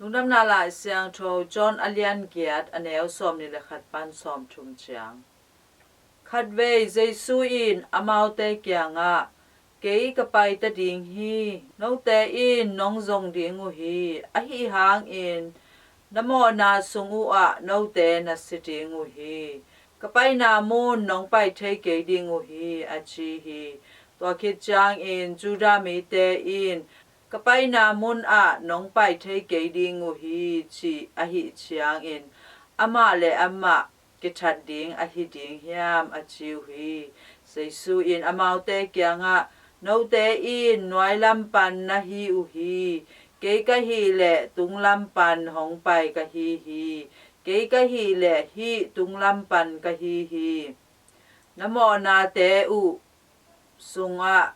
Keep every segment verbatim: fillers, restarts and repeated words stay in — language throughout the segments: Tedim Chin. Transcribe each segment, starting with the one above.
Lungdamna Lai Siangtho John a lian giat, a neu sawmnih le khat pan sawmthum ciang. Khatvei Jesu in amaute kiangah, "Kei ka pai ta ding hi, note in nong zong ding uh hi, ahi hangin na mawhna sung uhah note na si ding uh hi. Ka paina mun nong pai thei kei ding uh hi," a ci hi. Tua khit ciangin Judah mite in, "Ka paina mun ah nong pai thei kei ding uh hi," ci ahih ciangin, "Amah le amah kithat ding ahi ding hiam?" a ci uh hi. Jesu in amaute kiangah, "Note in nuai lam pan na hi uh hi, kei ka hih leh tung lam pan hong pai ka hi hi. Kei ka hih leh hih tung lam pan ka hi hi. Na mawhnate uh sungah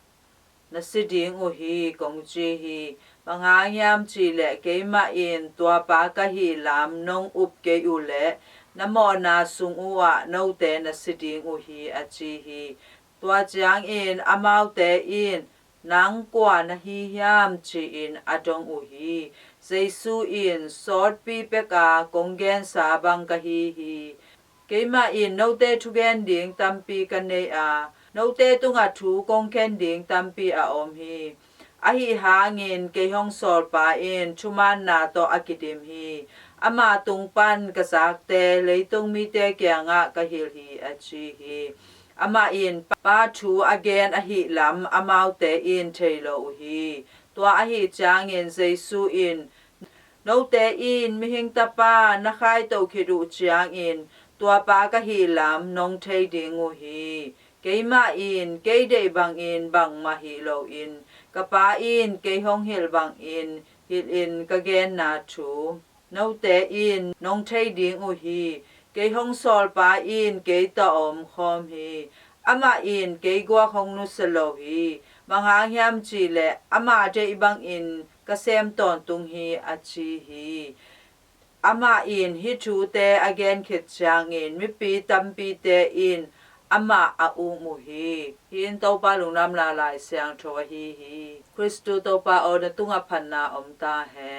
na si ding uh hi," kong ci hi. Bang hang hiam cih leh keimah in Tuapa ka hih lam nong up kei uh leh na mawhna sung uhah note na si ding uh hi, a ci hi. Tua ciangin amaute in, "Nang kua na hi hiam?" ci-in a dong uh hi. Jesu in, "Sawtpi peka kong gensa bang ka hi hi. Keimah in note thugen ding tampi ka nei a, note tungah thu kong khen ding tampi a om hi. Ahi hangin kei hong sawlpa in thumaanna tawh a kidim hi. Ama tung pan ka zakte leitung mite kiangah ka hilh hi," a ci hi. Amah in Pa thu a gen ahi lam amaute in thei lo uh hi. Tua ahi ciangin Jesu in, "Note in Mihing Tapa na khaito khit uh ciangin Tuapa ka hih lam nong thei ding uh hi. Keimah in kei deih bangin bangmah hih loin, ka Pa in kei hong hilh bangin hilhin ka genna thu note in nong thei ding uh hi. Kei hong sawlpa in kei tawh a omkhawm hi. Amah in kei guak hong nusia lo hi. Bang hang hiam cih leh ama deih bangin ka sem tawntung hi," a ci hi. Amah in hih thute a gen khit ciangin mipi tampite in amah a um uh hi. Hih in Topa Lungdamna Lai Siangtho ahi hi. Khristu Topa aw, na tungah phatna om ta hen.